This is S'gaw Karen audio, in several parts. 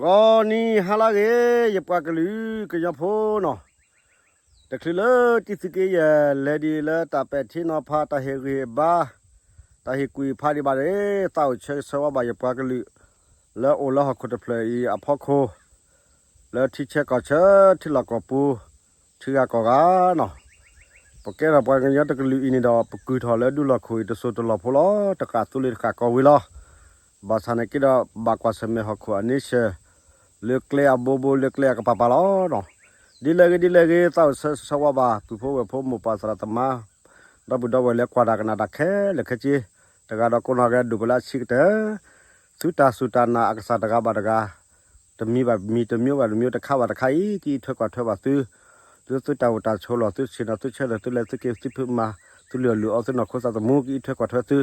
ဂီၤနံၤဟါလၢအဂ့ၤ ယပှၤကလုာ်ကညီဖိနီၤ, တချုးလၢတံသုးက့ယဲၢ် လဲၤဒံးလၢတၢ်ပဲာ်ထံနီၤဖး တၢ်ဟ့ၣ်ဂံၢ်ဟ့ၣ်ဘါ, တၢ်ဟ့ၣ်ကူၣ်ဟ့ၣ်ဖးဒံးဘၣ်န့ၣ် သးအိၣ်ဆၢဂ့ၤဆၢဝါဘၣ်ယပှၤကလုာ် လၢအိၣ်လၢဟီၣ်ခိၣ်တဖျၢၣ်အံၤအဖီခိၣ်, လၢထံဆၢကီၢ်ဆၢ ထံလီၢ်ကီၢ်ပူၤ ထံဂၤကီၢ်ဂၤနီၤ, ပကဲထီၣ်ပှၤကညီတကလုာ်အံၤန့ၣ်ဒီး ပကုၢ်ထီၣ်လၢဒူလီၢ်ခိၣ်အံၤ တစိၢ်တလီၢ်ဖိလီၤ. တဃၣ်သူလ့ၤတဃၣ်ကီၢ်ဝ့ၤလီၤ. ဘၣ်ဆၣ်နာ်က့ဒီး ဘၣ်ကွၢ်ဆၢၣ်မဲာ်ဟီၣ်ခိၣ်အန့ၣ်ဆၢၣ် လၢကျဲအဘိဘိ လၢကျဲအကပၤပၤလီၤ. ဒ်လဲၣ်ဂ့ၤဒ်လဲၣ်ဂ့ၤ သးအိၣ်ဆၢဂ့ၤဆၢဝါဘၣ် ပုၢ်ဖိဝဲၢ်ဖိ မိၢ်ပၢ်သရၣ်သမါ ဒီပုၢ်ဒီဝဲၢ်လၢကွၢ်တၢ်ကနၣ်တၢ်ခဲလၢာ်ခဲဆ့, တဂၤဒီးကိးနီၢ်ဂၤဒဲး ဒိၣ်ပလၢအဆံးကတၢၢ်, သုတၢ်စူၢ်တၢ်နာ်အကစၢ်တဂၤဘၣ်တဂၤ, တမံၤဘၣ်မံၤ တမျိုးဘၣ်တမျိုး တခါဘၣ်တခါအံၤ ကအံးထွဲကွၢ်ထွဲဘၣ်သု, လၢသုတၢ်အိၣ်တၢ်ဆိးလီၢ် သုဆ့ၣ်နီၤ သုဆၢထၢၣ် သုလဲၤသုက့ၤ သုဖံးမၤ သုလုၢ်အီၣ်လုၢ်အီ သုနီၢ်ခိသးသမူ ကအံးထွဲကွၢ်ထွဲသု,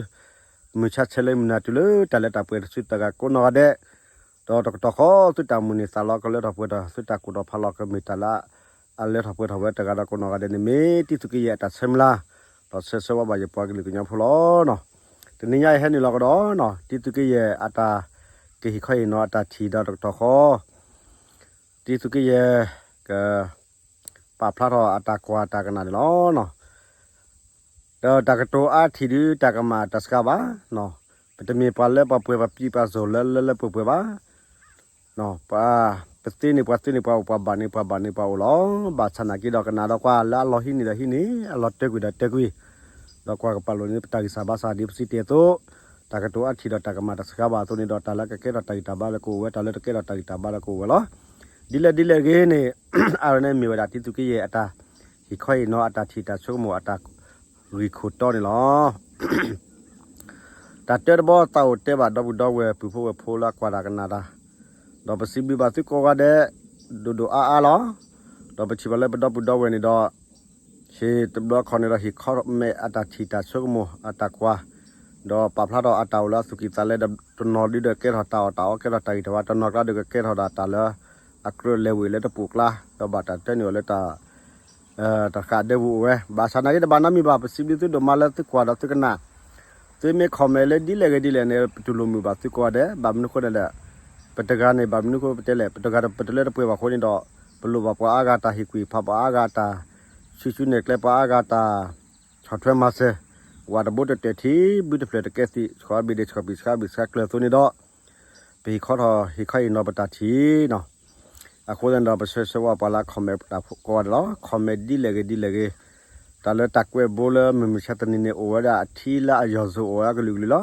မုၢ်ဆါဆဲးလၢမုၢ်နၤတုၤလၢတၢ်လၢတၢ်ပှဲၤတစုတဂၤကိးနီၢ်ဂၤဒဲး, ဒီးတကတီၢ်ဃီ သုတၢ်မိၣ်န့ၢ်သးလီကလၢထီၣ်ပှဲၤထီၣ် သုတၢ်ကူၣ်ထီၣ်ဖးလီၤကမ့ၢ်တၢ်လၢ အလၢထီၣ်ပှဲၤထီၣ်ဝဲတဂၤဒီးကိးနီၢ်ဂၤဒဲးန့ၣ် မ့ၢ်တံသုးက့ယဲၢ်အတၢ်ဆၢမုၢ်လၢ်, ဒီးဆၢဂ့ၤဆၢဝါဘၣ်ယပှၤကလုာ်ကညီဖိလီၤ. တနံၤညါအံၤဟဲနုာ်လီၤကဒီးနီၤ တံသုးက့ယဲၢ်အတၢ်ကဟ့ၣ်ခီဟ့ၣ်နီၤအတၢ်ထံၣ်ဒီးတကတီၢ်ဃီ တံသုးက့ယဲၢ် က ပာ်ဖျါထီၣ်အတၢ်ကွၢ်တၢ်ကနၣ်န့ၣ်လီၤ. ဒီးတၢ်ကတိၤအါထံၣ်ဒုး တၢ်ကမၣ်တၢ်စှၤဘၣ်, ပတမ့ၢ်ပှၤလၢပှဲၤပှဲၤ ပပံးပှၤစိၤလၢလၢလၢပှဲၤပှဲၤဘၣ်. ပသ့န့ၢ်ပှၤသ့န့ၢ်ပှၤအိၣ် ပှၤဘၣ်န့ၢ်ပှၤဘၣ်န့ၢ်ပှၤအိၣ်လီၤ. ဘၣ်ဆၣ်နာ်က့ဒီးကနၣ်ဒီးကွၢ်လၢအလီၤဟံးန့ၢ်ဒီးဟံးန့ၢ် အလီၤတၢကွံာ်ဒီးတၢကွံာ်, ဒီးကွၢ်ကပာ်လိာ်န့ၣ် ပတၢ်ဂံၢ်စၢ်ဘါစၢ်ဒ်ပစံးတ့ၢ်အသိး, တၢ်ကတိၤအါထံၣ်ဒီးတၢ်ကမၣ်တၢ်စှၤဘၣ်အသိးန့ၣ်ဒီး တၢ်လၢကကဲထီၣ်တၢ်ဂံၢ်တၢ်ဘါလၢကအိၣ်ဝဲ တၢ်လၢတကဲထီၣ်တၢ်ဂံၢ်တၢ်ဘါလၢကအိၣ်ဝဲလီၤ. ဒ်လဲၣ်ဒ်လဲၣ်ဂ့ၤန့ၣ် အါန့ၣ်မ့ၢ်ဝဲဒၣ်တံသုးက့ယဲၢ်အတၢ် ဟ့ၣ်ခီဟ့ၣ်နီၤအတၢ်ထံၣ်တၢ်ဆိကမိၣ်အတၢ်ဂံၢ်ခိၣ်တီန့ၣ်လီၤ. တၢ်တၢတဘီသးအိၣ်တဲဘၣ်ဒီပုၢ်ဒီဝဲၢ်ပုၢ်ဖိဝဲၢ်ဖိလၢအကွၢ်တၢ်ကနၣ်တၢ်, ဒီးပစံးဘျုးဘၣ်သုကိးဂၤဒဲး ဒိၣ်ဒိၣ်အါအါလီၤ. ဒီးပထံၣ်ဘၣ်လၢပဒီပုၢ်ဒီဝဲၢ်န့ၣ်ဒီး ဟ့ၣ်တဘျီခီန့ၣ်ဒီး ဟ့ၣ်ခီမဲာ်အတၢ်ထံၣ်တၢ်ဆိကမိၣ်အတၢ်ကွၢ်, ဒီးပာ်ဖျါထီၣ်အတၢ်အိၣ်လၢအသူၣ်ကံၢ်သးလဲဒီး တနီၤဒုဒီးကဲထီၣ်တၢ်အီၣ်တၢ်အီ ကဲထီၣ်တၢ်ဂံၢ်တၢ်ဘါ, တနီၤကျါဒီးကကဲထီၣ်ဒၣ်တၢ်လၢ အကြၢးလဲၤဝံၤလၢတပူၤကျါ, ဒီးဘၣ်တၢ်တဲန့ၢ်အီၤလၢတၢ် တဃၣ်ဒၢပူၤအိၣ်ဝဲ, ဘၣ်ဆၣ်နာ်က့တဘၣ်နီတမံၤဘၣ် ပစံးဘျုးသုဒိၣ်မးလၢသုကွၢ်ဒီးသုကနၣ်, သုမ့ၢ် comment လၢဒ်လဲၣ်ဂ့ၤဒ်လဲၣ်န့ၣ် ပတူၢ်လိာ်မုာ်ဘၣ်သုကိးဂၤဒဲး, ဘၣ်မနုၤဃိလဲၣ်, ပတဂၤန့ၣ် ဘၣ်မနုၤဃိပတဲလဲၣ် ပတဂၤပတလၢတပှဲၤဘၣ်အဃိန့ၣ်ဒီး ပလိၣ်ဘၣ်ပှၤအါဂၤတၢ်ဟ့ၣ်ကူၣ်ဟ့ၣ်ဖး ပှၤအါဂၤတၢ်ဆူၣ်ဆူၣ်နဲၣ်ကျဲ ပှၤအါဂၤတၢ်ဆီၣ်ထွဲမၤစၢၤ, ဝးတဘိတတဲာ်ထံ ဘုတဖျၢၣ်တကဲသံး ဆှီဘ့ၣ်ဒ့ဆှီဘ့ၣ်ဆှါဘ့ၣ်ဆှါကျၢၤအသိးန့ၣ်ဒီး ပဟ့ၣ်ခီထီၣ်ဟ့ၣ်ခီဟ့ၣ်နီၤပတၢ်ထံၣ်နီၤ, အဃိသတးန့ၣ်ဒီး ပဆၢဂ့ၤဆၢဝါပှၤလၢ comment တၢ်ကိးဂၤဒဲးလီၤ. comment ဒ်လဲၣ်ဂ့ၤဒ်လဲၣ်ဂ့ၤ, တၢ်လၢတၢ်ကွဲးဘိလၢမုၢ်မဆါတနံၤန့ၣ် အိၣ်ဝဲဒၣ်အထံလၢအယီၢ်စိၤအိၣ်ဝဲအကလုာ်ကလုာ်လီၤ.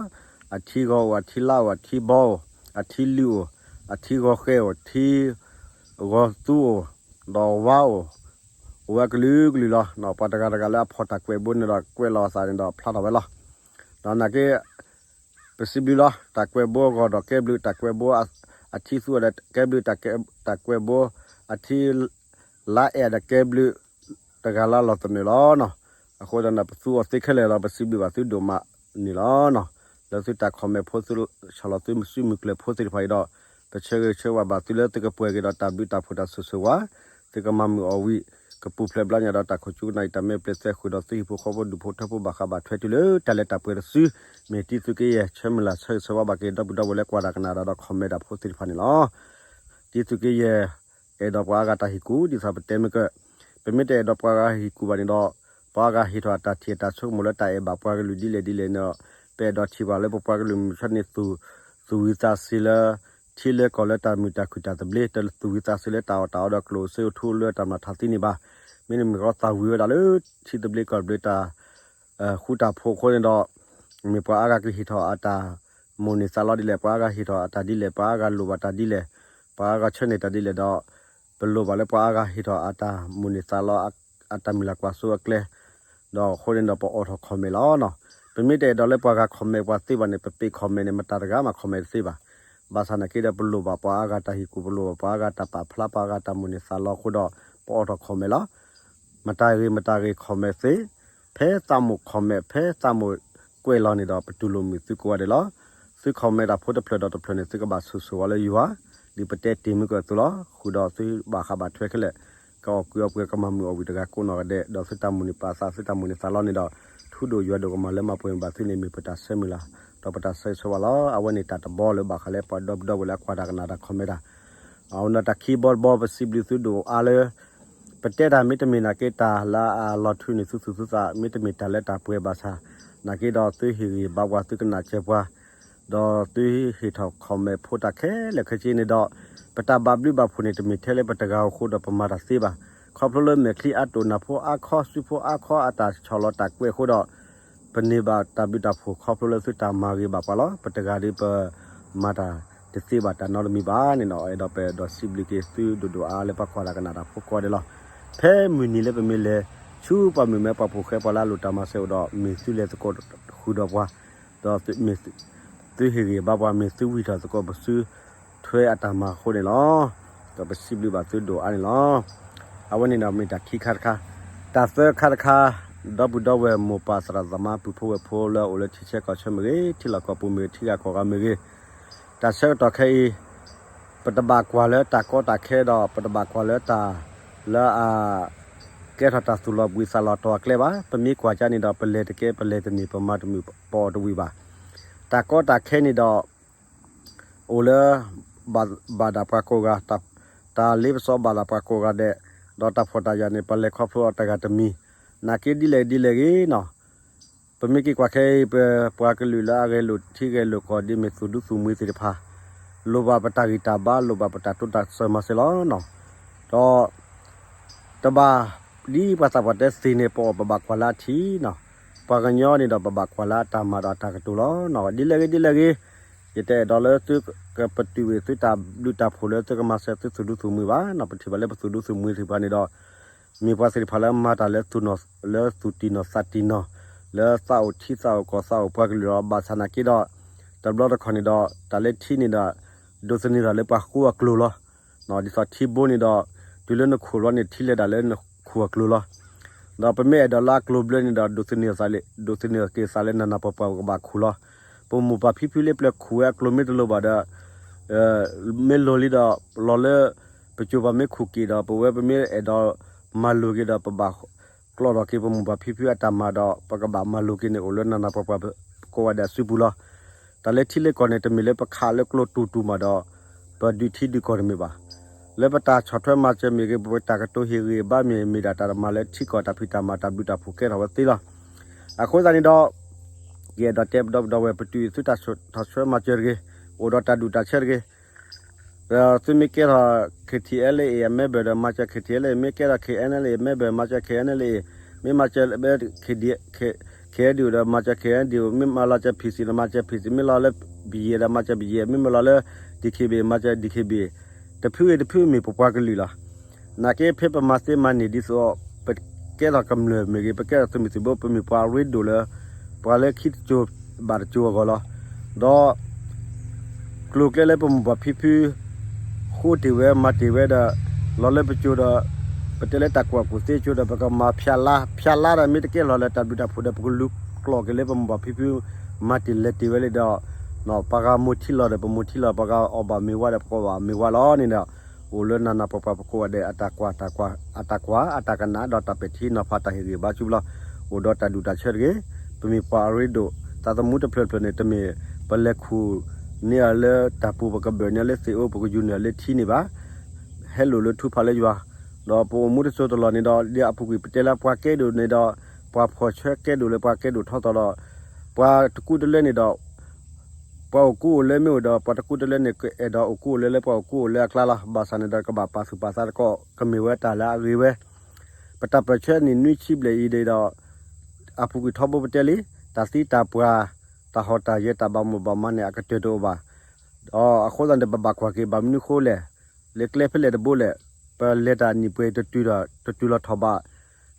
အထံဂီၤအိၣ် အထံလါအိၣ် အထံဘီအိၣ် အထံလုၢ်အိၣ် အထံဂီၤဃဲအိၣ် ထံဂီၤသူအိၣ် ဒီးဝါအိၣ် အိၣ်ဝဲအကလုာ်ကလုာ်လီၤ. ပှၤတဂၤတဂၤလၢအဖီၣ်တၢ်ကွဲးဘိန့ၣ်ဒီး ကွဲးလီၤအသးန့ၣ်ဒီးဖျါထီၣ်ဝဲလီၤ. ဒီးနာ်က့ ပစံးဘျုးလီၤ. တၢ်ကွဲးဘိအဂီၢ်ဒီးကဲဘျုး, တၢ်ကွဲးဘိအထံသူဒီးကဲဘျုး, တၢ်ကွဲးဘိအထံလါအဲၣ်ဒီးကဲဘျုး, တဂၤလၢလီၤသနၢၣ်လီၤ. အဃိသတးန့ၣ် ပသူအီၤသ့ခဲလၢာ်လီၤ. ပစံးဘျုးဘၣ်သုဒိၣ်မးန့ၣ်လီၤ. လၢသုတၢ် comment ဖိ သုဆီၣ်လီၤသုစုမုၢ်ကျၢၤဖိသ့ၣ်တဖၣ်အံၤဒီး ပဆၢဂ့ၤဆၢဝါဘၣ်သုလၢသုကပှဲၤက့ၤဒီးတၢ်ဘျုးတၢ်ဖှိၣ်တၢ်ဆိၣ်ဂ့ၤဝဲ, သုကမၤမုာ်အီၣ်ဝံၤ ကပူၤဖျဲးဘျါညါဒီးတၢ်ခိၣ်ဆူကနၣ်အံၤ တၢ်မဲာ်ပျဲၢ်သဲဃုာ်ဒီးသုဟံၣ်ဖိဃီဖိဒူၣ်ဖိထၢဖိဘၣ်ဃးဘၣ်ထွဲတုၤလၢတၢ်လၢတၢ်ပှဲၤတစု, မ့ၢ်တံသုးက့ယဲၢ် ဆၢမုၢ်လၢ်ဆၢဂ့ၤဆၢဝါဘၣ်က့ၤ ဒီပုၢ်ဒီဝဲၢ်လၢကွၢ်တၢ်ကနၣ်တၢ်ဒီး comment တၢ်ဖိသ့ၣ်တဖၣ်န့ၣ်လီၤ. တံသုးက့ယဲၢ် အဲၣ်ဒိးပှၤအါဂၤတၢ်ဟ့ၣ်ကူၣ် ဒ်သိးပတဲမ့ၢ်ကၢ, ပမ့ၢ်တအဲၣ်ဒိးပှၤအါဂၤဟ့ၣ်ကူၣ်ဘၣ်န့ၣ်ဒီး ပှၤအါဂၤဟ့ၣ်ထီၣ်အတၢ်ထံၣ်အတၢ်ဆိကမိၣ်လၢတၢ်အဲၣ်ဘၣ်ပှၤကလုာ်ဒ်လဲၣ်ဒ်လဲၣ်န့ၣ်ဒီး ပအဲၣ်ဒိးထံၣ်ဘၣ်လၢပပှၤကလုာ်မုၢ်မဆါန့ၣ် သူၣ်ဝံသးစူၤလၢ ထံလၢကီၢ်လၢတၢ်မုာ်တၢ်ခုၣ်တၢ်သဘျ့ တသူၣ်ဝံသးစူၤလၢတၢ်အီၣ်တၢ်အီဒီးကျိၣ်စ့အိၣ်ထူလၢတၢ်မၤထးသံန့ၣ်ဘၣ်. မ့မ့ၢ်ဃီသးဝံၤဝဲဒၣ်လၢထံသဘျ့ကီၢ်သဘျ့တၢ် ဃူတၢ်ဖိးအဃိန့ၣ်ဒီး မ့ၢ်ပှၤအါဂၤကဟ့ၣ်ထီၣ်အတၢ်မိၣ်န့ၢ်သးလီဒ်လဲၣ်, ပှၤအါဂၤဟ့ၣ်ထီၣ်အတၢ်ဒ်လဲၣ်, ပှၤအါဂၤလိၣ်ဘၣ်တၢ်ဒ်လဲၣ်, ပှၤအါဂၤဆၢန့ၢ်တၢ်ဒ်လဲၣ်ဒီး ပလိၣ်ဘၣ်လၢပှၤအါဂၤဟ့ၣ်ထီၣ်အတၢ်မိၣ်န့ၢ်သးလီ အတၢ်မုၢ်လၢ်ကွၢ်စိအကျဲ ဒီးအဃိန့ၣ်ဒီးပအိးထီၣ် comment လီၤ. ပမ့ၢ်တအဲၣ်ဒိးလၢပှၤဂၤ comment ပှၤသ့ဘၣ်န့ၣ် ပပ့ၤ comment န့ၣ် မတၤတဂၤမး comment တသ့ဘၣ်. ဘၣ်ဆၣ်နာ်က့ဒီး ပလိၣ်ဘၣ်ပှၤအါဂၤတၢ်ဟ့ၣ်ကူၣ် ပလိၣ်ဘၣ်ပှၤအါဂၤတၢ်ပာ်ဖျါ ပှၤအါဂၤတၢ်မိၣ်န့ၢ်သးလီအဃိဒီး ပအိးထီၣ် comment လီၤ. မတၤဂ့ၤမတၤဂ့ၤ comment သ့, ဖဲသးမိၣ် comment ဖဲသးမိၣ်ကွဲးလီၤန့ၣ်ဒီး ပတူၢ်လိာ်မုာ်သုကိးဂၤဒဲးလီၤ. သု comment တၢ်ဖိတဖျၢၣ်ဒီးတဖျၢၣ်န့ၣ် သုကဘၣ်ဆိၣ်ဂ့ၤဝဲလၢယွၤ ဒ်ပတဲတ့ၢ်မုၢ်ကၢၢ်အသိးလီၤ. ဃုာ်ဒီးသုဘၣ်ဃးဘၣ်ထွဲခဲလၢာ် ကအီၣ်ကုးအီပှဲၤကမၤမုာ်အီၣ်ဝံၤတဂၤကိးနီၢ်ဂၤဒဲး ဒီးသုတၢ်မိၣ်န့ၢ်ပာ်သး သုတၢ်မိၣ်န့ၢ်သးလီန့ၣ်ဒီး ထူဒိၣ်ယွၤဒိၣ်ကမၤလၢမၤပှဲၤဘၣ်သုန့ၣ် မ့ၢ်ပတၢ်ဆၢမုၢ်လၢ် ဒီးပတၢ်ဆၢဂ့ၤဆၢဝါလီၤ. အဝဲန့ၣ်တၢ်တဘီလၢဘၣ်ဃးလၢပှၤဒီပုၢ်ဒီဝဲၢ်လၢအကွၢ်တၢ်ကနၣ်တၢ် comment တၢ် အဝဲန့ၣ်တၢ်ခံဘီတဘီ ပစံးဘျုးသုဒိၣ်အါလၢ ပတဲတၢ်မ့တမ့ၢ်နာ်က့ တၢ်လၢအလီၤထုးန့ၢ်သုသူၣ်သုသး မ့တမ့ၢ်တၢ်လၢတၢ်ပှဲၤဘၣ်ဆၣ် နာ်က့ဒီးသုဟ့ၣ်ဂံၢ်ဘါပှၤ သုကနၣ်စၢၤပှၤ ဒီးသုဟ့ၣ်ထီၣ် comment ဖိတၢ်ခဲလၢာ်ခဲဆ့န့ၣ်ဒီး ပတၢ်ဘၣ်ဘျုးဘၣ်ဖှိၣ်န့ၣ် တမ့ၢ်ထဲလၢပတဂၤအဃိဒီးပမၤတၢ်သ့ဘၣ်. ခီဖျိလၢမဲာ်ချံအါတိၢ် နၢ်ဖိအါခီ စုဖိအါခီ အတၢ်ဆီၣ်လီၤတၢ်ကွဲးအဃိဒီး ပန့ၢ်ဘၣ်တၢ်ဘျုးတၢ်ဖှိၣ် ခီဖျိလၢသုတၢ်မၤဂ့ၤဘၣ်ပှၤလီၤ. ပတဂၤဒီးပမၤတၢ်တသ့ဘၣ်တၢ်နီတမံၤဘၣ်န့ၣ်နီၤ. အဲၣ်ဒိးပအဲၣ်ဒိးစံးဘျုးက့ၤသုဒိၣ်ဒိၣ်အါအါလၢပှၤကွၢ်တၢ်ကနၣ်တၢ်ဖိကိးဂၤဒဲးလီၤ. ဖဲမုၢ်နံၤလၢပမ့ၢ်လဲၤဆူပှၤမုၣ်မဲပှၤဖိဃဲ ပှၤလၢအလိၣ်တၢ်မၤစၢၤအိၣ်ဒီး မ့ၢ်သုလဲၤသကိးဃုာ်ဒီးပှၤ ဒီးမ့ၢ်သုဟ့ၣ်ဂံၢ်ဘါပှၤ မ့ၢ်သုဝံၢ်ထီၣ်သကိးပစုထွဲအတၢ်မၤအဃိန့ၣ်လီၤ. ဒီးပစံးဘျုးဘၣ်သုဒိၣ်အါန့ၣ်လီၤ. အဝဲန့ၣ်ဒီးမ့ၢ်တၢ်ခံခါတခါ, တၢ်သၢခါတခါ, ဒီပုၢ်ဒီဝဲၢ်မိၢ်ပၢ်သရၣ်သမါ ပုၢ်ဖိဝဲၢ်ဖိလၢအအိၣ်လၢထံဆၢကီၢ်ဆၢမ့ၢ်ဂ့ၤ, ထံလီၢ်ကီၢ်ပူၤမ့ၢ်ဂ့ၤ, ထံဂၤကီၢ်ဂၤမ့ၢ်ဂ့ၤ, တၢ်ဆၢကတီၢ်ခဲအံၤ ပတဘၣ်ကွၢ်လၢတၢ်ကီတၢ်ခဲဒီး ပတဘၣ်ကွၢ်လၢတၢ်လၢအ ကဲထီၣ်တၢ်သူၣ်လီၤဘှံးသးလီၤတီၤအကျဲဘၣ်. ပမ့ၢ်ကွၢ်ကါန့ၣ်ဒီး ပလဲၤတကဲ ပလဲၤတန့ၢ် ပမၤတမုာ် ပအီၣ်တဝံၤဘၣ်. တၢ်ကီတၢ်ခဲန့ၣ်ဒီး အိၣ်လၢ ဘၣ်ဒၣ်ပှၤကိးဂၤ, တၢ်လ့ပစီဘၣ်ဒၣ်ပှၤကိးဂၤဒဲး, ဒီးတၢ်ဖှီၣ်တၢ်ယာ်န့ၣ် ပလဲၤခီဖျိအီၤတဂၤတမံၤ, နာ်က့ဒ်လဲၣ်ဒ်လဲၣ်ဂ့ၤနီၤ. ပမ့ၢ်က့ၤကွၢ်ခဲအံၤ ပပှၤကလုာ်လၢအဂဲၤလိာ်ထံဂဲၤလိာ်ကီၢ် ဒ်မ့ၢ်သူၣ်ဒူသူၣ်မှံသ့ၣ်တဖၣ် လိၣ်ဘၣ်ပတၢ်ဂံၢ်တၢ်ဘါ လိၣ်ဘၣ်ပတၢ်တိစၢၤမၤစၢၤလီၤ. ဒီး တဘၣ်ဒ်ပှၤသးပှၢ်တဲသ့ၣ်န့ၣ် ပအီၣ်ပဘၣ်ကွၢ်လၢအထံနီၤ, ပှၤကညီန့ၣ်ဒီး ပဘၣ်ကွၢ်လၢအတၢ်မၤဒီးအတၢ်ကတိၤလီၤ. ဒ်လဲၣ်ဂ့ၤဒ်လဲၣ်ဂ့ၤ, ယတအဲၣ်ဒိးလၢသုကပတုာ်ဝံၤသုတၢ်ဘျုးတၢ်ဖှိၣ်လၢသုကမၤစၢၤသုသူၣ်ဒူသူၣ်မှံဘၣ်နီၤ. ပထံၣ်ဘၣ်လၢပသူၣ်ဒူသူၣ်မှံသ့ၣ်တဖၣ်န့ၣ်ဒီး မ့ၢ်ပှၤသ့ၣ်တဖၣ်လၢမၤတၢ်လၢ လၢသူၣ်တံၢ်နီၤသးတံၢ်နီၤ, လၢသးအိၣ်ထံသးအိၣ်ကီၢ်သးအိၣ်ပှၤကလုာ်ဒီး ဘၣ်ဆၣ်နာ်က့ဒီး တဘျီတခီၣ်န့ၣ်ဒီး တၢ်လၢထံန့ၣ်ဒီး ဒိးသန့ၤထီၣ်လၢပှၤဃိအကျိၤလီၤ. ဒ်သိးထံဘိန့ၣ်ဒီး တုၤလၢနခိၣ်ဘျီန့ၣ် ထံလဲၤဒၣ်လၢနခိၣ်အကျိၤလီၤ. ဒီးပမ့ၢ်အဲၣ်ဒိးလၢအကျိၤဘျၢန့ၣ်ဒီး ဒိးသန့ၤသးလၢ ဒိးသန့ၤက့ၤသးလၢနၤနၤပှၤပှၤ ပကဘၣ်ခူၣ်လီၤ. ပမိၢ်ပၢ်ဖံဖုလၢပျၢၤခူၣ်ဝဲအကျိၤမ့ၢ်တလိၣ်ဘၣ်ဒီး မ့ၢ်လိၣ်လံဒီး လီၤလၢ ပစိၤပၤမ့ၢ်ခူၣ်က့ၤဒီး ပဝဲပမ့ၢ်အဲၣ်ဒိးမၤလိၤက့ၤဒီး ပဘၣ်ကျီၢ်ထီၣ်က့ၤပမိၢ်ပၢ်ဖံဖုအတၢ်မၤဒီး ပကဘၣ်မၤလိၤက့ၤန့ၣ် အိၣ်လၢနၤနၤပှၤပှၤကိးဂၤဒဲးအစုပူၤလီၤ. တၢ်လၢထံလၢကီၢ်န့ၣ် တမ့ၢ်လၢပခးလၢကျိတူၢ်တူၢ်မးဒီး ပဒုးထံဒုးကီၢ်တမ့ၢ်ဘၣ်. လၢပတၢ်ဆီၣ်ထွဲမၤစၢၤမ့ၢ်ဂ့ၤ ပတၢ်ကတိၤဟ့ၣ်ဂံၢ်ဘါမ့ၢ် မ့ၢ်ဒၣ်တၢ်မၤလၢထံကီၢ်တၢ်ဖံးတၢ်မၤတၢ်ဘျုးတၢ်ဖှိၣ်ကဲထီၣ်ဝဲသ့လီၤ. အဃိသတးန့ၣ်ဒီး ယအဲၣ်ဒိးတဲပဒီပုၢ်ဒီဝဲၢ် ပတုာ်သုတၢ်ဆီၣ်ထွဲမၤစၢၤတဂ့ၤ, အိၣ်ဒီးတၢ်ဒူၣ်တၢ်ဆၢတဂ့ၤ သုမ့ၢ်ကဲထီၣ် K T L A အ member ဒီး မၤစၢၤ K T L A, မ့ၢ်ကဲထီၣ် K N L A member မၤစၢၤ K N L A, မ့ၢ်မၤစၢၤ K D, K, K N D O ဒီး မၤစၢၤ K N D O, မ့ၢ်မၤလီၤစၢၤ P C ဒီး မၤစၢၤ P C, မ့ၢ်လီၤလၢ B A ဒီး မၤစၢၤ B A, မ့ၢ်မၤလီၤလၢ D K B A မၤစၢၤ D K B A, တဖုဂ့ၤတဖုမ့ၢ်ပပှၤကလုာ်လီၤ. နာ်က့ဖဲပမၤသ့မၤန့ၢ်ဒ်သိး ပကဲထီၣ်ကမျၢၢ်မ့ၢ်ဂ့ၤ ပကဲထီၣ်သုးမုၢ်သံၣ်ဘိ ပမ့ၢ်ပှၤအရ့ဒိၣ်လၢ ပှၤလၢခံတစိၤဘၣ်တစိၤအဂီၢ်လီၤ. ဒီး ကျိၤကျဲလၢပမိၢ်ပၢ်ဖံဖု ဃိတ့ၢ်ဝဲမၤတ့ၢ်ဝဲဒီး လီၤလၢပစိၤဒီး ပတဲလၢတၢ်ကူၣ်ဘၣ်ကူၣ်သ့အစိၤဒီး ပကမၤဖၠးလါ, ဖၠးလါဒီးမ့ၢ်တကဲလီၤလၢတၢ်ဘျုးတၢ်ဖှိၣ်ဒီး ပကလူၤကျိၤက့ၤလၢပမိၢ်ပၢ်ဖံဖု မၤတ့ၢ်လဲၤတ့ၢ်ဝဲလံဒီး ပှၤဂၤမိၢ်ထံလီၤဒီးပမိၢ်ထံလီၤ, ပှၤဂၤအီၣ်ဘၣ်မ့ၤဝါဒီး ပကအီၣ်ဘၣ်မ့ၤဝါလီၤန့ၣ်ဒီး အိၣ်လၢနၤနၤပှၤပှၤပကိးဂၤဒဲး အတၢ်ကွၢ်, အတၢ်ကွၢ်, အတၢ်ကနၣ်ဒီးတၢ်ပဲာ်ထံနီၤဖးတၢ်ဟ့ၣ်ဂံၢ်ဘါဆူပူၤလီၤ. အိၣ်ဒီးတၢ်ဒူၣ်တၢ်ဆၢတဂ့ၤ, ပမ့ၢ်ပှၤအရ့ဒိၣ်, သးသမူတဖျၢၣ်ဖျၢၣ်န့ၣ် တမ့ၢ်ပလဲၤခူၣ်န့ၢ်အီၤလၢတၢ်ပူၤ ပကဘၢၣ်န့ၢ်အီၤလၢသ့ၣ်အိၣ် ပကယူၤန့ၢ်အီၤလၢထံန့ၣ်ဘၣ်. ဟဲလိာ်လၢထူဖးလၢယွၤ, ဒီးပအိၣ်မူတစိၤတလီၢ်န့ၣ်ဒီး ဒ်အပူၤကွံာ်ပတဲလၢပှၤကဲဒိၣ်န့ၣ်ဒီး ပှၤဖှီၣ်ဆၢကဲဒိၣ်လၢပှၤကဲဒိၣ်ထီသီဒီး ပှၤတကူတလၢန့ၣ်ဒီး ပှၤအိၣ်ကူအိၣ်လၢမ့ၢ်အိၣ်ဒီး ပှၤတကူတလၢန့ၣ် ကအဲၣ်ဒိးအိၣ်ကူအိၣ်လၢလၢပှၤအိၣ်ကူအိၣ်လၢအကျါလီၤ. ဘၣ်ဆၣ်န့ၣ်ဒီး ကဘၣ်ပာ်သူၣ်ပာ်သးတကီၢ် ကမ့ၢ်ဝဲတၢ်လၢအဂ့ၤဝဲ ပတၢ်ပၢၢ်ဆၢနံၣ်နွံဆံဘျဲၣ်အံၤဒီး အပူၤကွံာ်ထီဘိပတဲလံ, တၢ်သံတၢ်ပှၢ်, တၢ်ဟီၣ်တၢ်ယဲၤ တၢ်ဘၣ်မိၣ်ဘၣ်မးန့ၣ် အကတၢၢ်တအိၣ်ဘၣ်. ဒီးအဃိသတးန့ၣ် ပဘၣ်ကွၢ်က့ၤ ဘၣ်မနုၤဃိလဲၣ်, လၢကျဲဖဲလဲၣ်တဘိလဲၣ်, ပလဲၤတၢ်နံၣ်ပှဲၤတတုၤဒီး တတုၤလီၤထီၣ်ဘၣ်.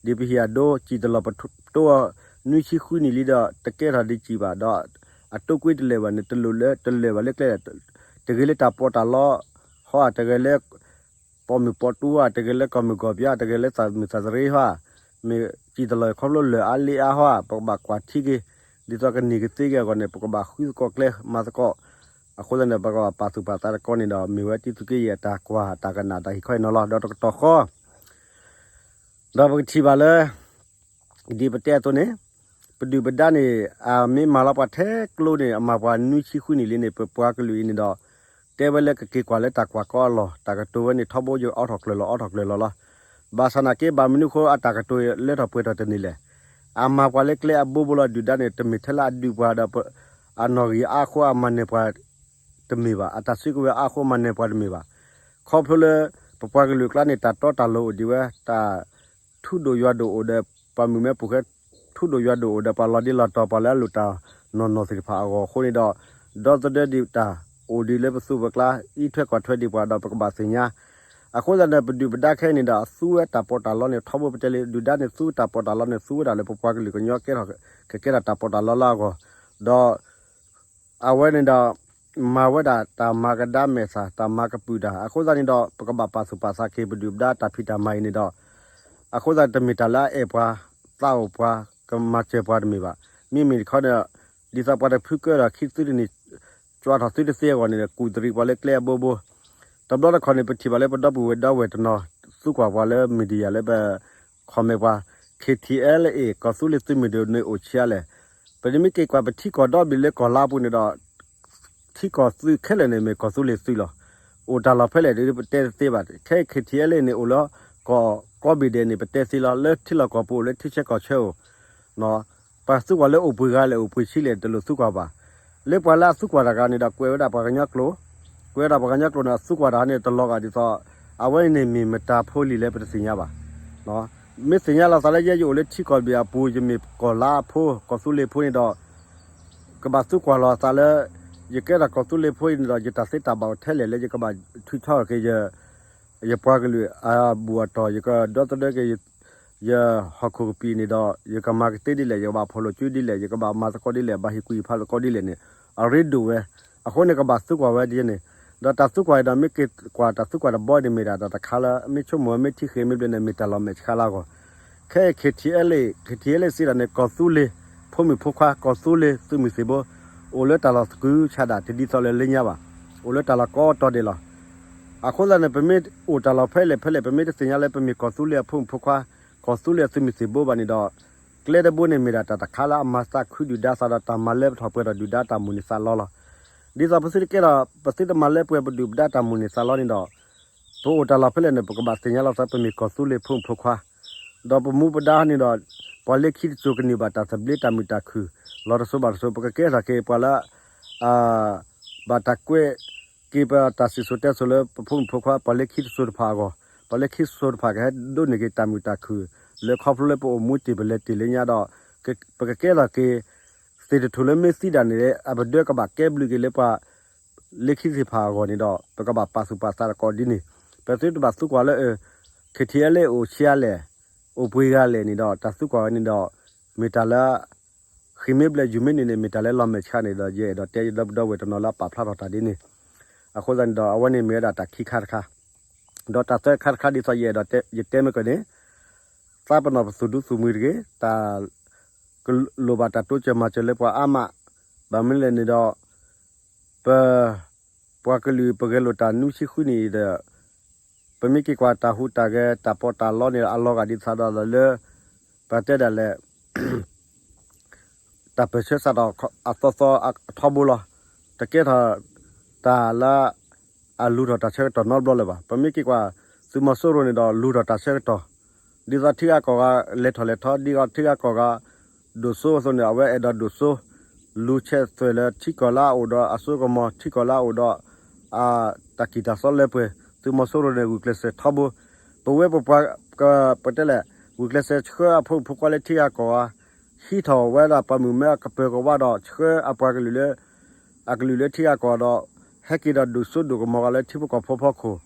ဒ်ပဟံၣ်အဒိ စံၣ်တလီၢ်ပတိ နွံဆံဃုနံၣ်လံဒီး တကဲထီၣ်ဒံးစံၣ်ဘၣ်, ဒီးအတိၢ်ကွ့တလၢာ်ဘၣ်န့ၣ် တလိၣ်လၢ တလၢာ်ဘၣ်လၢကျဲ, တဂ့ၤလၢတၢ်ပီးတၢ်လီဟီဧါ, တဂ့ၤလၢ ပိာ်မုၣ်ပိာ်တူဧါ, တဂ့ၤလၢကီၢ်မုၢ်ကီၢ်ပျါ, တဂ့ၤလၢသးမုၢ်သးသရ့ဟီဧါ, မ့ၢ်စံၣ်တလီၢ်ခီဖျိလၢာ်အါလ့အါဟီဧါ, ပကဘၣ်ကွၢ်ထံက့ၤ, ဒ်သိးကန့ၢ်ကသ့က့ၤအဂီၢ်န့ၣ် ပကဘၣ်ဃုသကိးကျဲမၤသကိး. အဃိသတးန့ၣ် ပကဘၣ်ပာ်သူၣ်ပာ်သးတကီၢ်န့ၣ်ဒီး မ့ၢ်ဝဲတံသုးက့ယဲၢ်အတၢ်ကွၢ်တၢ်ကနၣ်တၢ်ဟ့ၣ်ခီအံၤနီၤလီၤ. ဒီးတကတီၢ်ဃီ ဒီးပကထံၣ်ဘၣ်လၢ ဒ်ပတဲအသိးန့ၣ် ပဒုၣ်ပဒါန့ၣ် အမ့ၢ်မၤလီၤပှၤထဲကျိန့ၣ် အမၤပှၤနွံဆံဃုနံၣ်လံန့ၣ် ပပှၤကလုာ်အံၤန့ၣ်ဒီး တဲဝဲလၢကက့ၤကွၢ်လၢတၢ်ကွၢ်ကီအလီၢ်, တၢ်ကတိၤဝဲန့ၣ်ထီဘိယအိးထီၣ်ကျၢၤလီၤ အိးထီၣ်ကျၢၤလီၤလီၤ. ဘၣ်ဆၣ်နာ်က့ ဘၣ်မနုၤအဃိအတၢ်ကတိၤလၢထီၣ်ပှဲၤထီၣ်တန့ၢ်လဲၣ်. အမၤပှၤလၢကျဲအဘိဘိလီၤ. ဒုၣ်ဒါန့ၣ် တမ့ၢ်ထဲလၢအဒုးပှၤဒီး အနီၣ်ဂံၢ်အါအဃိအမၤနၢၤပှၤတမ့ၢ်ဘၣ်, အတၢ်စုကဝဲၤအါအဃိမၤနၢၤပှၤတမ့ၢ်ဘၣ်. ခီဖျိလၢ ပပှၤကလုာ်အကျါန့ၣ် တၢ်တီတၢ်လိၤအိၣ်ဒံးဝဲ, တၢ် ထူဒိၣ်ယွၤဒိၣ်အိၣ်ဒီး ပှၤမုၣ်မဲပိာ်ဃဲ, ထူဒိၣ်ယွၤဒိၣ်အိၣ်ဒီး ပှၤလီၤဒ့လီၤတီၤ ပှၤလၢအလိၣ်တၢ်နီၢ်နီၢ်သ့ၣ်တဖၣ်အဂီၢ်အဃိန့ၣ်ဒီး ဒီသဒၢဒံးတၢ်အိၣ်ဒံးလၢပသူၣ်ပကျါ အံးထွဲကွၢ်ထွဲဒံးပှၤဒီး ပကဘၣ်သ့ၣ်ညါ. အဃိသတးန့ၣ် ပဒုၣ်ပဒါခဲအံၤန့ၣ်ဒီး အသူဝဲတၢ်ပီးတၢ်လီန့ၣ် ထီဘိပတဲလံ, ဒုၣ်ဒါန့ၣ် သူတၢ်ပီးတၢ်လီန့ၣ် သူဝဲဒၣ်လၢပပှၤကလုာ်ကညီကဲထီၣ် ကကဲထီၣ်တၢ်ပီးတၢ်လီလၢအဂီၢ်, ဒီး အဝဲန့ၣ်ဒီး မၤဝဲဒၣ်တၢ်မၤကဒါမဲာ်သၣ် တၢ်မၤကပုာ်တၢ်. အဃိသတးန့ၣ်ဒီး ပကဘၣ်ပာ်သူၣ်ပာ်သးက့ၤ ပဒုၣ်ပဒါတၢ်ဖံးတၢ်မၤအံၤန့ၣ်ဒီး အဃိသတးတမ့ၢ်တၢ်လၢအအဲၣ်ပှၤ သးအိၣ်ပှၤ ကမၤစၢၤပှၤတမ့ၢ်ဘၣ်. မ့မ့ၢ်တခီဒီး ဒ်သိးပှၤတဖုကၢဒီးခံသုတနံၣ် ကၠွထီၣ်သုတသ့အဂီၢ်န့ၣ်ဒီး ကူၣ်တရံးပှၤလၢကျဲအဘိဘိ တဘျီတခီၣ်န့ၣ် ပထံၣ်ဘၣ်လၢပဒီပုၢ်ဝဲၢ်ဒီဝဲၢ်တနီၤ သူကွၢ်ပှၤလၢ media လၢပ comment ပှၤ K T L A ကီၢ်သူလ့ၤသုးမုၢ်ဒိၣ်န့ၣ်အိၣ်ဆံးအါလဲၣ်. ပမ့ၢ်က့ၤကွၢ်ပထံကီၢ်ဒီဘ့ၣ်လၢကီၢ်လါအပူၤန့ၣ်ဒီး ထံကီၢ်သုးခဲလၢာ်န့ၣ်မ့ၢ်ကီၢ်သူလ့ၤသုးလီၤ. အိၣ်တၢ်လီၢ်ဖဲလဲၣ်ဒီးပတဲတသ့ဘၣ်. ခဲ K T L A န့ၣ် အိၣ်လၢကီၢ်ကိးဘ့ၣ်ဒဲးန့ၣ် ပတဲသ့လီၤ. လၢထံလီၢ်ကီၢ်ပူၤအိၣ်လၢထံဆၢကီၢ်ဆၢဧိၤ ပှၤသူကွၢ်လၢအိၣ်ပှဲၤဂၤလဲၣ် အိၣ်ပှဲၤဆံးလဲၣ် တလိၣ်သူကွၢ်ဘၣ်. လၢပှၤလၢအသူကွၢ်တဂၤန့ၣ်ဒီး ကွဲးဝဲဒၣ်ပှၤကညီကျိာ်, ကွဲးဝဲဒၣ်ပှၤကညီကျိာ်န့ၣ် အသူကွၢ်တဂၤန့ၣ် တလီၤဂာ်ဒ်သိး အဝဲန့ၣ်မ့ၢ်မတၤဖိလံၤလဲၣ် ပတသ့ၣ်ညါဘၣ်. မ့ၢ်သ့ၣ်ညါလီၤသးလၢယဲယအိၣ်လၢထံကီၢ်တဘ့ၣ်အပူၤ ယမ့ၢ်ကီၢ်လါအဖိ ကီၢ်သူလ့ၤဖိန့ၣ်ဒီး ကဘၣ်သူကွၢ်လီၤသးလၢ ယကဲထီၣ်ကီၢ်သူလ့ၤဖိအံၤန့ၣ်ဒီး ယတၢ်သ့တၢ်ဘၣ်အိၣ်ထဲလဲၣ်လၢယကဘၣ်ထုးထီၣ်က့ၤ ယပှၤကလုာ်အဘူၣ်အတီၢ် ယကဒီသဒၢက့ၤ ယဟီၣ်ခိၣ်ကပံာ်န့ၣ်ဒီး ယကမၤကသ့ဒ်လဲၣ် ယကဘၣ်ဖီၣ်လိာ်စုဒ်လဲၣ် ယကဘၣ်မၤသကိးဒ်လဲၣ် ဘၣ်ဟ့ၣ်ကူၣ်ဟ့ၣ်ဖးသကိးဒ်လဲၣ်န့ၣ် အရ့ဒိၣ်ဝဲ. အဃိန့ၣ် ကဘၣ်သူကွၢ်ဝဲဒ်န့ၣ်, ဒီးတၢ်သူကွၢ်အံၤဒီး မ့ၢ်က့ၤကွၢ်တၢ်သူကွၢ်တဘီန့ၣ် မ့ၢ်ဒၣ်တၢ်တခါလၢ မ့ၢ်ဆိကမိၣ်ဝဲ မ့ၢ်ထံၣ်ဃ့ၢ်မ့ၢ်ဘျဲၣ်န့ၣ် မ့ၢ်တၢ်လီၤမဲာ်ဆှးလၢအဂီၢ်. ခဲအံၤ K T L A, K T L A စံးဒၣ်န့ၣ် ကီၢ်သူလ့ၤ ဖိမုၣ်ဖိခွါ ကီၢ်သူလ့ၤသုးမုၢ်သံၣ်ဘိ အိၣ်လၢတၢ်လီၢ်သကုၤဆးဒး တဒ်သိးလၢလၢညါဘၣ်, အိၣ်လၢတၢ်လီၢ်ကိးတီၤဒဲးလီၤ. အဃိသတးန့ၣ် ပမ့ၢ်အိၣ်တၢ်လီၢ်ဖဲလဲၣ်ဖဲလဲၣ် ပမ့ၢ်တသ့ၣ်ညါလၢပမ့ၢ်ကီၢ်သူလ့ၤအဖိမုၣ်ဖိခွါ ကီၢ်သူလ့ၤအသုးမုၢ်သံၣ်ဘိဘၣ်န့ၣ်ဒီး ကျဲတဘိန့ၣ်မ့ၢ်ဒၣ်တၢ်တခါလၢအမၤသးခုဒုၣ်ဒါသးဒီး တၢ်မၤလၢပထီၣ်ပှဲၤထီၣ်ဒုၣ်ဒါတၢ်မိၣ်န့ၢ်သးလီလီၤ. ဒ်သိးပသုတကဲထီၣ် ပသုတမၤလၢပှဲၤပဒုၣ်ပဒါတၢ်မိၣ်န့ၢ်သးလီန့ၣ်ဒီး ပအိၣ်တၢ်လီၢ်ဖဲလဲၣ်န့ၣ် ပကဘၣ်သ့ၣ်ညါလီၤသး ပမ့ၢ်ကီၢ်သူလ့ၤဖိမုၣ်ဖိခွါ, ဒီးပမူပဒါန့ၣ်ဒီး ပှၤလၢခံတစိၤကန့ၢ်ဘၣ်တၢ်သဘျ့တၢ်မုာ်တၢ်ခုၣ် လီၤတစိၤဘၣ်တစိၤ ပကကဲထီၣ်က့ၤပှၤလၢ ဘၣ်တၢ်ကွဲးက့ၤပတၢ်စံၣ်စိၤတဲစိၤလၢပဖိမုၣ်ဖိခွါ ပှၤလၢခံတစိၤတဖၣ်အဂီၢ်, ပှၤလၢခံတစိၤတဖၣ်ကဟဲဒိးန့ၢ်က့ၤတၢ်မုာ်တၢ်ခုၣ် လၢခီဖျိလၢပအိၣ်မူတ့ၢ်ပလဲၤတ့ၢ်လၢညါဒီး ပကကဲထီၣ်က့ၤ သ့ၣ်တထူၣ်လၢမ့ၢ်သံဒၣ်န့ၣ် အပဒၢကဘၣ်ကဲဘျုးက့ၤလၢပှၤ လၢခံသ့ၣ်တဖၣ်အဂီၢ်န့ၣ်ဒီး ပကဘၣ်ပာ်သူၣ်ပာ်သးသကိးဒ်န့ၣ်, ပသုတဘၣ်သူကွၢ်လၢ K T L A အိၣ်ဆံးအါလဲၣ်, အိၣ်ပှဲၤဂၤလဲၣ်န့ၣ်ဒီး တၢ်သူကွၢ်ဝဲန့ၣ်ဒီး မ့ၢ်တၢ်လၢ ဃ့ၢ်မ့ၢ်ဘျဲၣ်ယုၢ်မ့ၢ်နုာ်န့ၣ် မ့ၢ်တၢ်လၢလီၤမဲာ်ဆှးန့ၣ်ဒီး ယအဲၣ်ဒိးတဲယဒီပုၢ်ဒီဝဲၢ်တနီၤလၢအပာ်ဖျါထီၣ်တၢ်ဒ်န့ၣ်, အဃိသတးန့ၣ်ဒီး အဝဲန့ၣ်မ့ၢ်ဝဲဒၣ်တၢ်ခံခါတခါ, ဒီးတၢ်သၢခါတခါဒ်သိးယအဲၣ်ဒိးတဲ ယတဲမ့ၢ်ကန့ၣ် သးပ့ၤနီၣ်ပသူၣ်ဒူသူၣ်မှံတဂ့ၤ, တၢ် ကလိၣ်ဘၣ်တၢ်တိစၢၤမၤစၢၤလၢပှၤအါမး, ဘၣ်မနုၤလဲၣ်န့ၣ်ဒီး ပ ပှၤကလုာ်ပဂဲၤလိာ်တၢ်နွံဆံဃုနံၣ်အံၤဒီး ပမ့ၢ်က့ၤကွၢ်တၢ်ဟူးတၢ်ဂဲၤတၢ်ပီးတၢ်လီန့ၣ် အလီၤဂာ်ဒ်သိးဒီးလၢ ပတဲဒၣ်လဲၣ် တၢ်ပၢၢ်ဆၢစးထီၣ်အသီသီအထီဘိလီၤ. တကဲထီၣ်တၢ်လၢ အလူၤထီၣ်တၢ်ဆၢကတီၢ်နီတဘျီလၢၤဘၣ်. ပမ့ၢ်က့ၤကွၢ် သုးမီၤစိရိၤန့ၣ်ဒီး လူၤထီၣ်တၢ်ဆၢကတီၢ် ဒ်သိးထံဂၤကီၢ်ဂၤလဲၤထီၣ်လဲၤထီ ဒ်သိးထံဂၤကီၢ်ဂၤ ဒိၣ်စိအသိးန့ၣ် အဝဲအဲၣ်ဒိးဒိၣ်စိ လူၤဆဲးသွဲၣ်လၢထံကီၢ်လၢအအိၣ်ဒီးအစိကမီၤ ထံကီၢ်လၢအအိၣ်ဒီး တၢ်ကံၢ်တၢ်စီလၢပှဲၤ သုးမီၤစိရိၤန့ၣ် ဂုာ်ကျဲးစၢးထီဘိ ပဝဲပပှၤ ပတဲလဲၣ် ဂုာ်ကျဲးစၢးဆှၢအဖိမုၣ်ဖိခွါလၢထံဂၤကီၢ်ဂၤ ဟံးထီၣ်ဝဲဒၣ်ပှၤမုၣ်မဲအကပၢၤကဝါဒီး ဆှၢအပှၤကလုာ်လၢ အကလုာ်လၢထံဂၤကီၢ်ဂၤဒီး ဟဲက့ၤဒီးဒိၣ်စိဒိၣ်ကမီၤဂၤလၢထံဖိကီၢ်ဖိဖီခိၣ်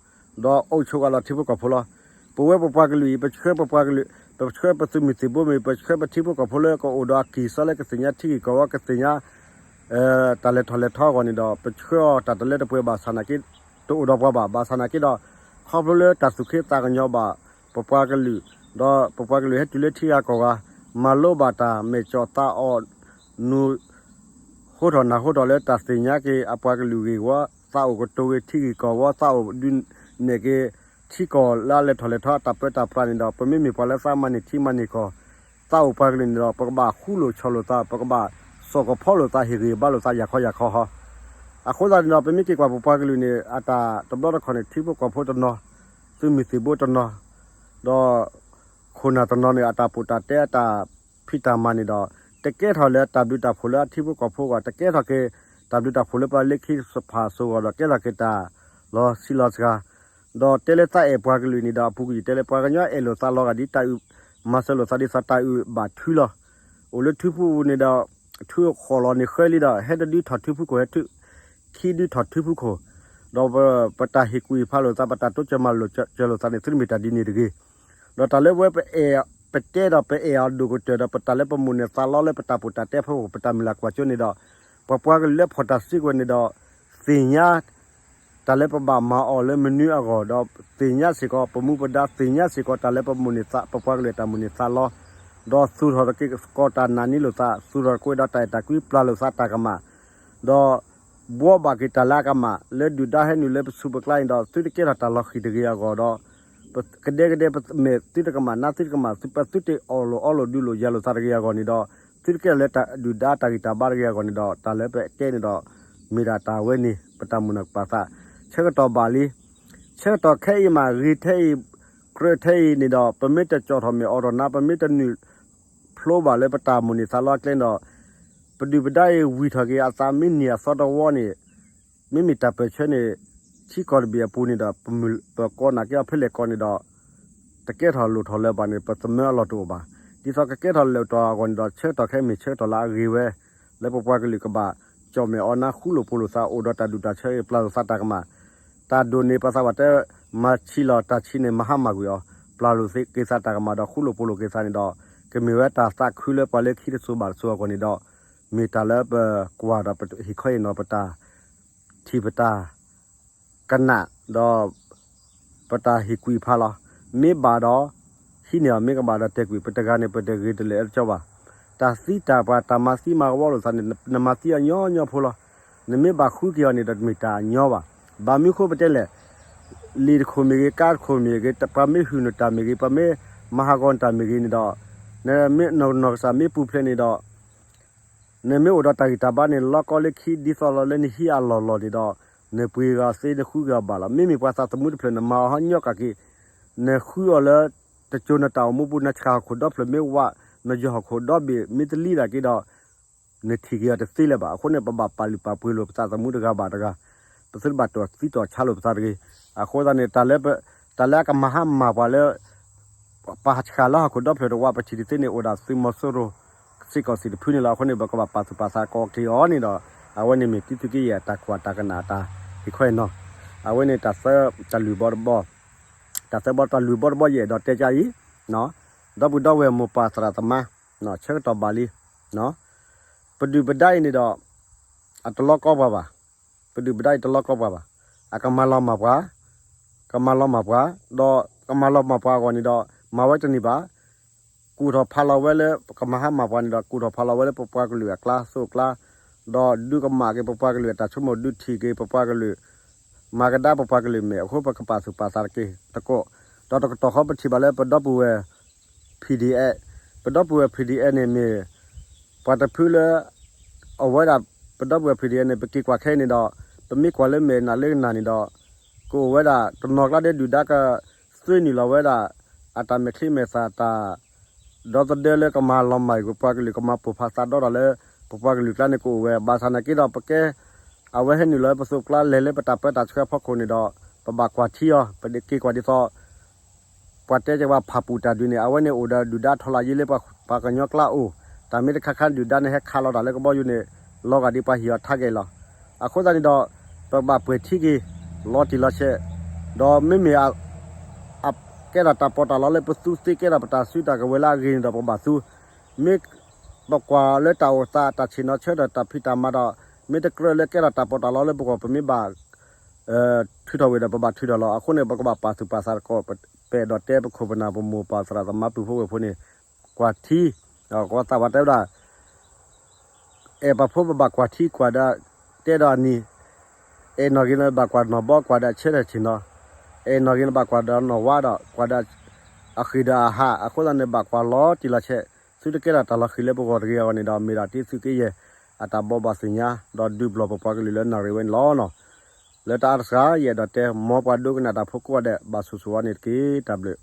ဒီးအိၣ်ဆိးဂၤလီၤထံဖိကီၢ်ဖိလီၤ. ပဝဲပပှၤကလုာ်အံၤ ပဆှၢပပှၤကလုာ် ပဆှၢပသုးမုၢ်သံၣ်ဘိမ့ၢ် ပဆှၢပထံဖိကီၢ်ဖိလၢကအိၣ်ဒီးအကံၢ်စီလၢကသ့ၣ်ညါထံဂ့ၢ်ကီၢ်ဝီ ကသ့ၣ်ညါ တၢ်လဲၤထီၣ်လဲၤထီအဂီၢ်န့ၣ်ဒီး ပဆှၢအီၤတၢ်တလၢတပှဲၤဘၣ်ဆၣ်နာ်က့ တအိၣ်ဒီးပှၤဘၣ် ဘၣ်ဆၣ်နာ်က့ဒီး ခီဖျိလၢတၢ်သူၣ်ခ့သးကညီၤဘၣ် ပပှၤကလုာ် ဒီးပပှၤကလုာ်ဟဲတုၤလၢထံဂၤကီၢ်ဂၤ မၤလိဘၣ်တၢ်မဲာ်ကၠီၣ်သးအီၣ် နူၤ ဟိထီၣ်နၢ်ဟိထီၣ်လၢတၢ်သ့ၣ်ညါက့ၤ အပှၤကလုာ်ဂ့ၢ်ဝီ သးအိၣ်ကတိၤဂ့ၤထံဂ့ၢ်ကီၢ်ဝီ သးအိၣ်ဒုးနဲၣ်က့ၤ ထံကီၢ်လၢအလဲၤထီၣ်လဲၤထီအတၢ်ပၢတၢ်ပြးန့ၣ်ဒီး ပမ့မ့ၢ်ပှၤလၢသးမၤန့ၢ်ထံမၤန့ၢ်ကီၢ် သးအိၣ်ပှၤကလုာ်န့ၣ်ဒီး ပကဘၣ်ဃူလိာ်ဆီၣ်လိာ်သး ပကဘၣ်စိာ်ကဖီလိာ်သး ဟ့ၣ်ဂံၢ်ဘါလိာ်သး ယၤခီယၤခီဟီ အဃိသတးန့ၣ်ဒီး ပမ့ၢ်က့ၤကွၢ်ပပှၤကလုာ်န့ၣ် အတၢ်တဘျီတခီၣ်န့ၣ် ထံဖိကီၢ်ဖိတနီၤ, သုးမုၢ်သံၣ်ဘိတနီၤ, ဒီး ခိၣ်နၢ်တနီၤန့ၣ် အတၢ်ပီးတၢ်တဲအတၢ်ဖံးတၢ်မၤန့ၣ်ဒီး တကဲထီၣ်လၢတၢ်ဘျုးတၢ်ဖှိၣ်လၢအထံဖိကီၢ်ဖိအဂီၢ်, တကဲထီၣ်က့ၤ တၢ်ဘျုးတၢ်ဖှိၣ်လၢပှၤလၢခံတဖၣ်အဂီၢ်ဒီး ကဲထီၣ်က့ၤတၢ်လီၤဆံးလီၤစှၤ, ဒီးတဲလၢသးအဲၣ်ပှၤကလုာ်န့ၣ်ဒီး အပူၤကွံာ်ယတဲလၢပှၤကညီအဲၣ်လိာ်သးလီၤဂာ်ဒ်တၢ်အုၣ်, မၤစၢၤလိာ်သးဒ်သိးတၢ်အုၣ်ဘၣ်ထုလီၤ. အိၣ်လၢထူပူၤန့ၣ်ဒီး ထူဃီၣ်လီၤန့ၣ်ဃၢလံဒီး ဟဲတဒုထီၣ်ထူပူၤခိၣ်, ဟဲထူ, ခံဒုထီၣ်ထူပူၤခိၣ်, ဒီးပတၢ်ဟ့ၣ်ကူၣ်ဟ့ၣ်ဖးလိာ်သး ပတၢ်တိစၢၤမၤလိစၢၤလိာ်သးန့ၣ် သုတမ့ၢ်တၢ်ဒ်န့ၣ်တဂ့ၤ. ဒီးတၢ်လၢပဝဲပအဲၣ်, ပတဲဒီးပအဲၣ်အီၤဒိၣ်ကတၢၢ်ဒီး ပတၢ်လၢပမိၣ်န့ၢ်သးလီလၢပတၢ်ပီးတၢ်တဲဖီခိၣ် ပတၢ်မုၢ်လၢ်ကွၢ်စိန့ၣ်ဒီး ပပှၤကလုာ်လၢဖီၣ်တၢ်စုကဝဲၤန့ၣ်ဒီး သ့ၣ်ညါ တၢ်လၢပဘၣ်မၤအီၤလၢမနုၤအဂီၢ်ဒီး သ့ၣ်ညါစ့ၢ်ကီးပမူပဒါ, သ့ၣ်ညါစ့ၢ်ကီးတၢ်လၢပမိၣ်န့ၢ်သး, ပပှၤကလုာ်အတၢ်မိၣ်န့ၢ်သးလီ, ဒီးသူၣ်ထီၣ်က့ၤကီးတၢ်နာ်န့ၢ်လိာ်သး, သူၣ်ထီၣ်က့ၤဒီးတၢ်အဲၣ်တၢ်ကွံ ပျၢ်လိာ်သးတၢ်ကမၣ်, ဒီး ဘှီဘၣ်က့ၤတၢ်လၢအကမၣ် လၢဒုၣ်ဒါဟဲနုာ်လၢပဆူးပကျါန့ၣ်ဒီး သုတကဲထီၣ်တၢ်လီၤဃံၤတဂ့ၤအဂီၢ်ဒီး ကဒဲကဒဲ ပမဲာ်သုတကမၣ် နါသုတကမၣ် ပသုတအီၣ်လိာ်အီလိာ်ဒုးလိာ်ယၤလိာ်သးတဂ့ၤအဂီၢ်န့ၣ်ဒီး သုတကဲထီၣ်လၢတၢ်ဒုၣ်ဒါတၢ်ဂံၢ်တၢ်ဘါတဂ့ၤအဂီၢ်န့ၣ်ဒီး တၢ်လၢပတဲန့ၣ်ဒီး မ့ၢ်ဒၣ်တၢ်ဝဲန့ၣ် ပတၢ်မိၣ်န့ၢ်ပာ်သး ဆၢကတီၢ်ဘၣ်လံ. ဆၢကတီၢ်ခဲအံၤမး ဂ့ၤထဲအံၤ ကြၢးထဲအံၤန့ၣ်ဒီး ပမ့ၢ်တကၠီၣ်ထီၣ်မဲာ်အိးထီၣ်နါ ပမ့ၢ်တနုာ်ဖျိဘၣ်လၢပတၢ်မိၣ်န့ၢ်သးလီအကျဲန့ၣ်ဒီး ပဒုၣ်ပဒါအံၤဝံၤထီၣ်က့ၤ အသးမ့ၢ်နံၤအသီတဝီန့ၣ် မ့မ့ၢ်တၢ်ပၢၢ်ဆၢန့ၣ် ထံကီၢ်တဘ့ၣ်အပူၤန့ၣ်ဒီး ပမုၢ်ပကိးနာ်က့အီၤဖဲလဲၣ်ကီးန့ၣ်ဒီး တကဲထီၣ်လိၣ်ထီၣ်လၢၤဘၣ်န့ၣ် ပသမၢအလီၢ်တအိၣ်ဘၣ်. ဒ်သိးကကဲထီၣ်လိၣ်ထီၣ်အဂီၢ်န့ၣ်ဒီး ဆၢကတီၢ်ခဲအံၤမ့ၢ်ဆၢကတီၢ်လၢအဂ့ၤဝဲ လၢပပှၤကလုာ်ကဘၣ် ကၠီၣ်မဲာ်အိးနါ ဃူလိာ်ဖိးလိာ်သး အိၣ်ဒီးတၢ်ဒူၣ်တၢ်ဆၢအံၤ ပျၢ်လိာ်သးတၢ်ကမၣ် တၢ်ဒိၣ်န့ၣ် ပှၤသးပှၢ်တဲ မၤဆံးလီၤတၢ်ဆံးန့ၣ် မၤဟါမၢ်ကွံာ်အီၤ ပျၢ်လိာ်က့ၤသးတၢ်ကမၣ်ဒီး ဃူလိာ်ဖိးလိာ်က့ၤသးန့ၣ်ဒီး ကမ့ၢ်ဝဲတၢ်သးခုလၢပှၤလၢခံတစိၤဘၣ်တစိၤအဂီၢ်န့ၣ်ဒီး မ့ၢ်တၢ်လၢပကွၢ်ဒီးပဟ့ၣ်ခီဟ့ၣ်နီၤ ပတၢ်ထံၣ်ပတၢ် ကနၣ်ဒီး ပတၢ်ဟ့ၣ်ကွံာ်ဖးလီၤ. မ့ၢ်ဘၣ်ဒီး ဟံးန့ၢ်အီၤ မ့ၢ်ကဘၣ်ဒီးတဲာ်ကွံာ် ပတဂၤန့ၣ် ပတဂ့ၤတလၢာ်အၢတကီဘၣ်. တၢ်သံတၢ်ပှၢ် တၢ်မၤသံမၤကဝီၤလိာ်သးန့ၣ် နမၤသံအီၤညီညီဖိလီၤ. နမ့ၢ်ဘၣ်ဃုက့ၤအီၤန့ၣ်ဒီး တမ့ၢ်တၢ်အညီဘၣ်. ဘၣ်မနုၤဃိပတဲလဲၣ် လံာ်တခိၣ်မ့ၢ်ဂ့ၤ ကါတခိၣ်မ့ၢ်ဂ့ၤ ပှၤမ့ၢ်ဟုၣ်နတၢ်မ့ၢ်ဂ့ၤ ပှၤမ့ၢ်မၤဟးဂီၤနတၢ်မ့ၢ်ဂ့ၤန့ၣ်ဒီး နမ့ၢ်နီၢ်ကစၢ်မ့ၢ်ပူၤဖျဲးန့ၣ်ဒီး နမ့ၢ်အိၣ်ဒီးတၢ်ဂံၢ်တၢ်ဘါန့ၣ် လီၤကီလၢခံ ဒ်သိးလီၤလၢနဟံးအလီၢ်လီၢ်န့ၣ်ဒီး နပှ့ၤဂၤသ့ နဃုဂၤဘၣ်လီၤ. မ့မ့ၢ်ပှၤသးသမူတဖျၢၣ် နမၤအီၤဟီညီကၣ်က့ၤ နဃုအီၤလၢ တစိၤနတၢ်အိၣ်မူပူၤ နဆှၣ်ဟီၣ်ခိၣ်ဒီဖျၢၣ်မ့ၢ်ဝး နယီၤဟီၣ်ခိၣ်ဒီဘ့ၣ် မ့ၢ်တလံတၢ်က့ၤဒီး နထံၣ်က့ၤအီၤတသ့လၢၤဘၣ်. အဃိန့ၣ် ပဘၣ်ပာ်လုၢ်ပာ်ပှ့ၤလိာ်ပသးသမူတဂၤဘၣ်တဂၤ, ပသုတဘၣ်တီၢ်သံတီၢ်ဆါလိာ်ပသးတဂ့ၤ. အဃိသတးန့ၣ် တၢ်လၢ တၢ်လၢအကမၤဟါမၢ်ပှၤလၢ ပှၤဆှၣ်လၢဟီၣ်ခိၣ်ဒီဖျၢၣ်တဝး ပထံၣ်တသ့န့ၣ် အိၣ်ဒၣ်သုးမီၤစိရိၤ စ့ၢ်ကီးစံၣ်တဖုန့ၣ်လီၤ. အဃိန့ၣ် ပကဘၣ်ပာ်သူၣ်ပာ်သးကိးက့ၤအီၤန့ၣ်ဒီး အဝဲန့ၣ်မ့ၢ်တံသုးက့ယဲၢ်တၢ်ကွၢ်တၢ်ကနၣ်တၢ်ဟ့ၣ်ခီဟ့ၣ်နီၤ. အဝဲန့ၣ်တၢ်သၢ တၢ်လုၢ်ဘီတဘီ, တၢ်သၢဘီတၢ်လုၢ်ဘီတဘီယဲၢ်ဒီးတဲကါအံၤ, ဒီပုၢ်ဒီဝဲၢ်မိၢ်ပၢ်သရၣ်သမါ, ဆၢကတီၢ်ဘၣ်လံ ပဒုၣ်ပဒါအံၤန့ၣ်ဒီး အတလီၤကီပှၤဘၣ်. ပဒုၣ်ပဒါအံၤတလီၤကီပှၤဘၣ်. အကမၤလီၤမၢ်ပှၤ, ကမၤလီၤမၢ်ပှၤ, ဒီးကမၤလီၤမၢ်ပှၤအဂီၢ်န့ၣ်ဒီး မၤဝဲတန့ၢ်ဘၣ်. ကူၣ်ထီၣ်ဖးလီၤဝဲလၢ ကမၤဟါမၢ်ပှၤန့ၣ်ဒီး ကူၣ်ထီၣ်ဖးလီၤဝဲလၢပပှၤကလုာ်အကျါ သိးအကျါ, ဒီးဒုးကမၣ်က့ၤပပှၤကလုာ်အတၢ်ဆိကမိၣ် ဒုးထံၣ်က့ၤပပှၤကလုာ် မၤကဒါပပှၤကလုာ်မဲာ်အဃိ ပကပာ်သူၣ်ပာ်သးတက့ၢ်တကိး, ဒီးတကတီၢ်ဃီပထံၣ်ဘၣ်လၢပဒီပုၢ်ဝဲၢ် P D F, ပဒီပုၢ်ဝဲၢ် P D F န့ၣ်မ့ၢ် ပှၤတဖုလၢ အဝဲဒၣ် ပဒီပုၢ်ဝဲၢ် P D F န့ၣ် ပက့ၤကွၢ်ခဲအံၤန့ၣ်ဒီး ပမ့ၢ်ကွၢ်လၢမဲာ်နၤလၢကနၣ်န့ၣ်ဒီး ကအိၣ်ဝဲဒၣ် တနီၤကျါဒီးဒုၣ်ဒါက သွ့နုာ်လီၤဝဲဒၣ် အတၢ်မဲာ်ချံမဲာ်သၣ်တၢ် ဒီသဒၢလၢကမၤလီၤမၢ်ကွံာ်ပပှၤကလုာ် ကမၤပိၢ်ဖးသးဒီတၢ်လၢ ပပှၤကလုာ်ကျါန့ၣ် ကအိၣ်ဝဲ ဘၣ်ဆၣ်နာ်က့ဒီး ပကဲ အဝဲဟဲနုာ်လီၤလၢပသိးပကျါ လဲၤလၢပတၢ်ပၢတၢ်ဆှၢအဖီခိၣ်န့ၣ်ဒီး ပဘၣ်ကွၢ်ထံအီၤ ပက့ၤကွၢ်ဒ်သိး ပှၤတဲက့ၤပှၤဖးပူၤတၢ်ဒုးန့ၣ် အဝဲန့ၣ်အိၣ်ဒီးဒုၣ်ဒါ ထီလၢယ့လၢပှၤကညီကျါအိၣ်, တၢ်မ့ၢ်တခါခါဒုၣ်ဒါန့ၣ် ဟဲခးလီၤတၢ်လၢကဘီယူၤန့ၣ် လီၤဂာ်ဒ်ပှၤဟ့ၣ်အီၤ target လီၤ. အဃိသတးန့ၣ်ဒီး ပဘၣ်ပှဲၤထံက့ၤ လီၤတံၢ်လီၤဆဲး, ဒီးမ့မ့ၢ် ကဲထီၣ်တၢ်ပီးတၢ်လီလၢပသူသ့ ကဲထီၣ်ပတၢ်စုတၢ်ကဝဲၤလၢအဂ့ၤန့ၣ်ဒီး ပဘၣ်သူ မ့ၢ်ပကွၢ်လၢတၢ်အိၣ်သး တၢ်ဆ့ၣ်နီၤဆၢထၢၣ် တၢ်ဖံးတၢ်မၤဒီး မ့ၢ်တကြၢးလၢကဲထီၣ်တၢ်ပီးတၢ်လီလၢပဂီၢ် ပမ့ၢ်ဘၣ် ထုးထီၣ်ဝဲဒီး ပဘၣ်ထုးထီၣ်လီၤ. အဃိန့ၣ် ပကဘၣ်ပာ်သူၣ်ပာ်သးတကိး ပအဲၣ်ဒိးတဲပခိၣ်ပနၢ် ပမိၢ်ပၢ်သရၣ်သမါပုၢ်ဖိဝဲၢ်ဖိန့ၣ် ကွၢ်ထံ, ကသးပှၢ်တဲဝဲဒၣ် အဲၣ်ပှၤဖိပဘၣ်ကွၢ်ထံကွၢ်ဒီး တဲဒီးအနံၤ, အဲၣ်နီၣ်ဂ့ၤန့ၣ်ဘၣ်ကွၢ်နီၣ်ဘီကွၢ်ဒီးဆၢထၢၣ်ဆ့ၣ်နီၤ, အဲၣ်နီၣ်ဂ့ၤန့ၣ်ဘၣ်ကွၢ်ဒီးနီၣ်ဝါဒီး ကွၢ်ဒီးအဃံဒီးအဟး, အဃိသတးန့ၣ် ဘၣ်ကွၢ်လီၤတံၢ်လီၤဆဲး, သုတကဲထီၣ်တၢ်လီၤဃံၤလၢပဂီၢ်တဂ့ၤအဂီၢ်န့ၣ်ဒီး မ့ၢ်ဒၣ်တံသုးက့ယဲၢ် အတၢ်ဘိးဘၣ်သ့ၣ်ညါ ဒီးဒုးပျီၢ်ပပှၤကလုာ်လၢနၣ်ရံၣ်ဝဲန့ၣ်လီၤ. လၢတၢ်အါတစှၤ ယအဲၣ်ဒိးတဲ မ်ပှၤဒိကနၣ်တၢ်ဖိကိးဂၤဒဲး ဘၣ်ဆိၣ်ဂ့ၤဆိၣ်ဝါန့ၣ်တက့ၢ်. တၢ်ဘျုး